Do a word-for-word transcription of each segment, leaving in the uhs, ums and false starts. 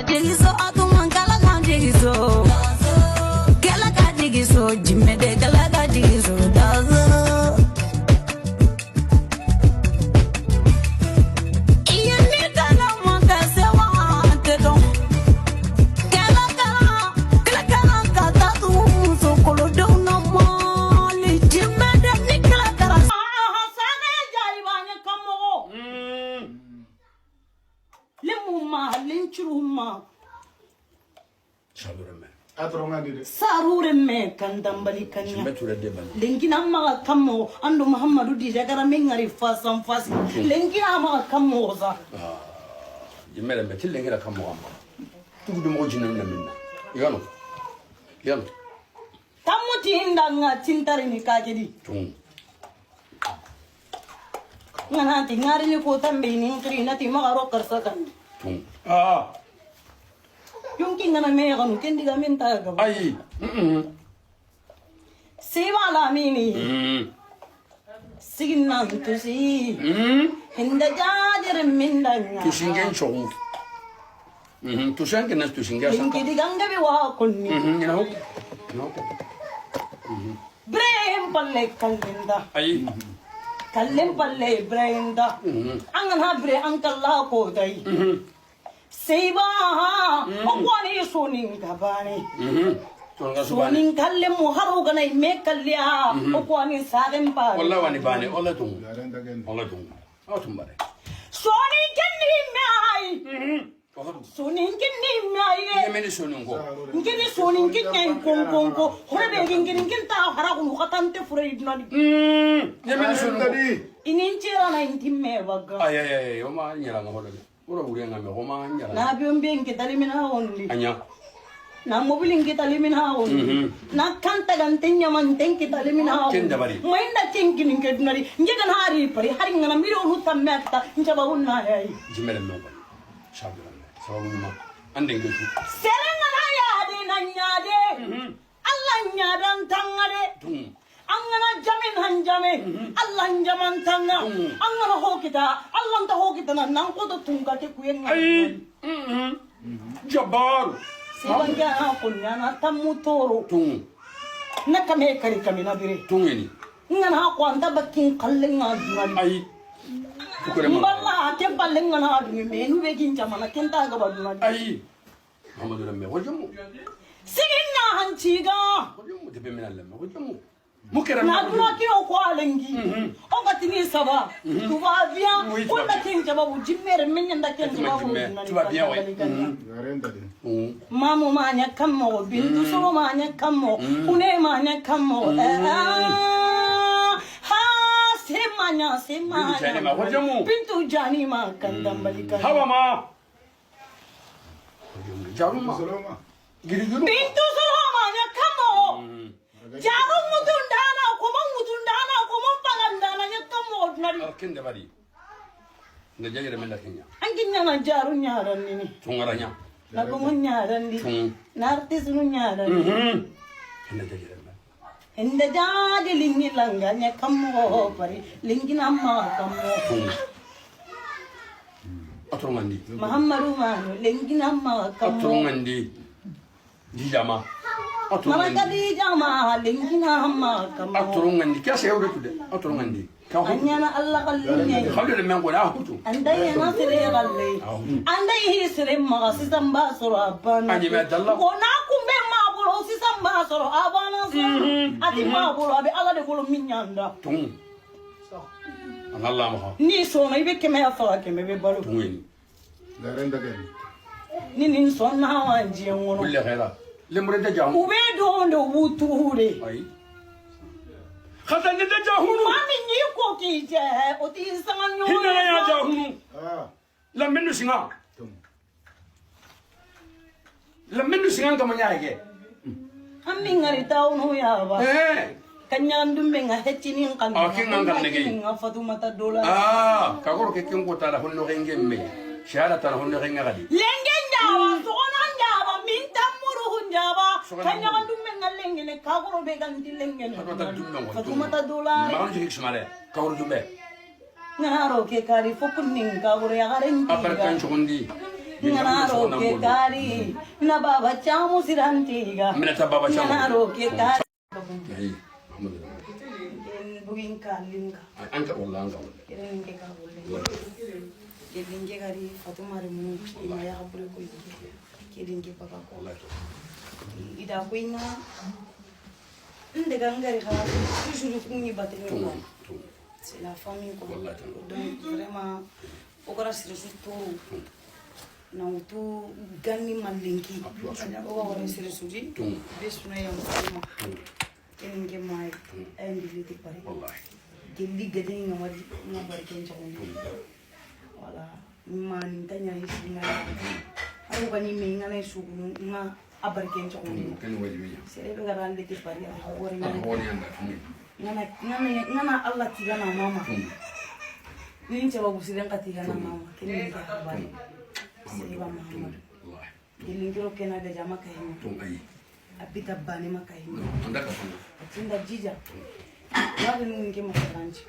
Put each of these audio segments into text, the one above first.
Jigiso, a tun man kala kan jigiso. Kala ka jigiso, jimede kala ka jigiso, dazo. Iye mi kala man ka se wa te don. Kala kala, kala kala ka ta tu muso kolo don na mali jimede ni kala kala. Aha, sanga ya jari ba nya kamo. Lemmu ma, lencuru ma. Saru renme. A toronŋa ndi de. Saru renme kan dambali kanya. Jimbe ture de bali. Lenkina maxa kammo, ando Muhammadu di jagara me ngari face en face. Lenkina maxa kammo sa. Ah, jimbe renme, ti lenkina kammo amma. Tugu dumo jinne na minna. Yano. Yano. Tammu ti inda nga tintari ni kagedi. Tun. Ngana ti ngari ni ko tambe ni nkiri na ti maxa ro karsa kan. Tun. Ah. Yonki ngana me ganu kendi ga min ta ga. Ayi. Mm-mm. Siba la mini. Mm. Sigin nan tusi. Mm. Hinda jajere min danya. Tusingen chogu. Mhm, tusen ke na tusen ke. Inki diganga be wa konni. Mhm, ina hok. Ina hok. Mhm. Ibrahim palle kallinda. Ayi. Kallen palle Ibrahim da. Mhm. An gana bire an kalla ko dai. Mhm. Seyba ha. Mhm. O ko ni sonin ka bane. Mhm. Sonin kalle mu haro gana me kalliya. Mhm. O ko ni saren ba. Walla wani bane, walla tun. Walla tun. Awa tun bare. Sonin kenni me ay. Mhm. Soninke ni maye. Yemeni soninko. Nkini soninke ɲa yi konkonko. Hore be ngin ngin ngin ta hara kunu katante fure idnani. Mm. Yemeni soninko. Inin cera na intimme baga. Ay, ay, ay, o ma ɲara nga holo de. Oro wure nga me, o ma ɲara. Na biyon biyen ke talimina wondi. Anya. Na mobilin ke talimina wondi. Mhm. Na kanta gan tenya man tenke talimina wondi. Ken dabari. Mainda ken kinin ke dunari. Nge gan hari pari hari ngana miliyonu tamme akta. Njaba wunna yayi. Jimele mo. Sabira. Sababu ma. Ande ngesu. Serengana ya de na ɲa de. Mhm. Allah ɲa dan tanga de. Dun. An gana jamin han jame. Mhm. Allah jaman tanga. Mhm. An gana hokita. Allah nta hokita na nan ko to tunga te kuyen. Ayi. Mhm. Jabbar. Sibanga na kunyana tammu toro. Tun. Na kame kari kamina bire. Tungeni. Ngana ko anta bakin kallen nga dunali. Ayi. Tukure ma. Mballa ke ballen ngana dungi me nu be gin jamana kenta ga badunali. Ayi. Muhammadu Lamme, wajamu. Sigin na hanci ga. Wajamu, de be mina Lamme, wajamu. Mukerem. Na duna kino ko alengi. Mhm. O ga tini saba. Mhm. Tu vas bien. Oui, tu vas bien. Ko na ken jababu jimmere men nda ken jababu. Tu vas bien, oui. Mhm. Mamu ma ɲa kammo, Bintu Soro ma ɲa kammo, Kune ma ɲa kammo. Eh, ah. Ha, se ma ɲa, se ma ɲa. Bintu Jani ma, wajamu. Bintu Jani ma, kandambali kan. Hawa ma. Jaruma. Giri giri. Bintu Soro ma ɲa kammo. Mm. Jaru mutundana, kuma mutundana, kuma pagandana ɲa kammo nari. Ah, ken dabari. Na jagere men da kenya. An kinya na jaru ɲa ranni. Tungaranya. Na kuma ɲa ranni. Tun. Na artisnu ɲa ranni. Mhm. Ken da jagere men. Inda jadi lingi langa ɲa kammo pari, lingi na ma kammo. Atorongandi. Muhammadu Manu, lingi na ma kammo. Atorongandi. Dijama. Mama Kadija ma, lingi na ma kammo. Atorongandi. Kiya se yawre tude. Atorongandi. Anyana Allah kallinye. Khalil men ko na hutu. Andai na sire galle. Andai hi sire ma sisan ba soro abana. Ani me dalla. Ko na kumbe ma bolo sisan ba soro abana. Ati ma bolo abi Allah de bolo minyanda. Tun. An Allah ma. Ni so na ibe keme ya fa keme be balo. Tun. Ni nin sonna wa jiyan wono. Kulle khaira. Lemure da jamu. Ube do ndo wuture. Ayi. Khata ni da jahunu. Mami ni ko ki je, o ti sanga nyo. Hinna ya jahunu. Ah. Laminu singa. Laminu singa kama nya ke. Ammi ngari tawno ya ba. Eh. Kanyandumbe nga hetini kan. Ah, kin nga kan nege. Nga Fatumata Dola. Ah, kagoro ke kin ko tala honno renge me. Shara tala honno renga gadi. Lenge njawa, sogona njawa, minta muru njawa. Kanyandumbe nga lenge ne kagoro be ganti lenge ne. Fatumata Dumbe. Fatumata Dola. Ma jigi sumare. Kagoro dumbe. Ngaro ke kari fokunin kagoro ya garen. Abarkan chugundi. Ngana ro ke kari, na baba camu sirantiga. Mina ta baba camu. Ngana ro ke kari. Ayi, alhamdulillah. Ken bugin ka linka. An ka wala an ka wala. Ken ke ka wala. Ken ke gari Fatuma re mu, ima ya habure ko. Ken ke baba ko. Wallahi. Ida ko inga. Nde gangari ka, toujours kungi batini ko. C'est la famille, quoi. Wallahi. Donc, vraiment, o gara sere su toro. Na wutu ganni malinki. O gara sere su di. Be suna ya musulma. Ken ke mai. Ay ndi liti pari. Wallahi. Gelli gede nga mari, nga bari ken jago. Voilà. Ma ni tanya isi nga. Ayo gani me nga na isugunu nga a bari ken jago. Ken wajibi ya. Sere be gara liti pari a hawari nga. Hawari nga. Ngana, ngana, ngana Allah tigana mama. Ni sababu siren ka tigana mama. Ken ni ka habari. Seba Muhammad. Gelli n kiro kena gaja ma kahini. A bita bane ma kahini. Anda ka fana. A tinda jija. Wa ga nu nke ma haranci.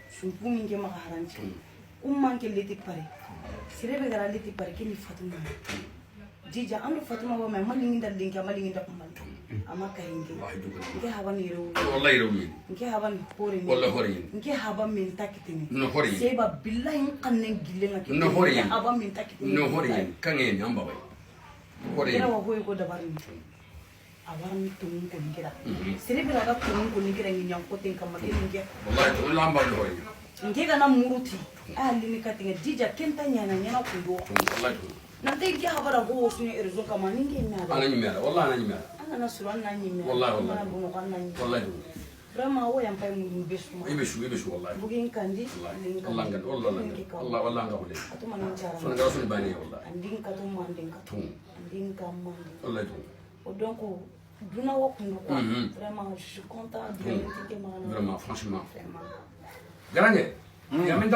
Sumpu nke ma haranci. Umma nke leti pare. Sere be gara leti pare kini Fatuma. Jija ando Fatuma wa ma malingi nda linki, malingi nda kumbal. Ama kahinge. Nke haban yere wu. Wallahi yere wu. Nke haban hore ni. Wallahi hore ni. Nke haban min takitini. No hore ni. Seba billahi nkannen gillen ŋa ke. No hore ni. Nke haban min takitini. No hore ni. Kange ni amba bai. Hore ni. Kira wa hoy ko dabar ni. A wara ni tunun ko ni kira. Sere be la ga tunun ko ni kira ni nyam ko ten kamma ke ni ke. Wallahi to lamba no hore ni. Nke ga na muruti. A lini katinga jija kenta nyana nyana kundo. Wallahi to. Nante nke habara ho wo sunya erezo kama ni nke na da. Ana nyimera, wallahi ana nyimera. Ana na sura ana nyimera. Wallahi, wallahi. Ana bono ko ana nyimera. Wallahi. Vraiment wo yan pay mu be suma. Ibe su, ibe su wallahi. Bugin kandi. Wallahi. Lin kandi. Allah ngad, Allah ngad. Allah, Allah ngad. Atuma nan cara. Sun ga sun bani wallahi. Andin ka tum andin ka tum. Andin ka man. Wallahi. O donc duna wo kundu quoi. Vraiment je suis content de. Vraiment franchement. Vraiment. Garange. Ya min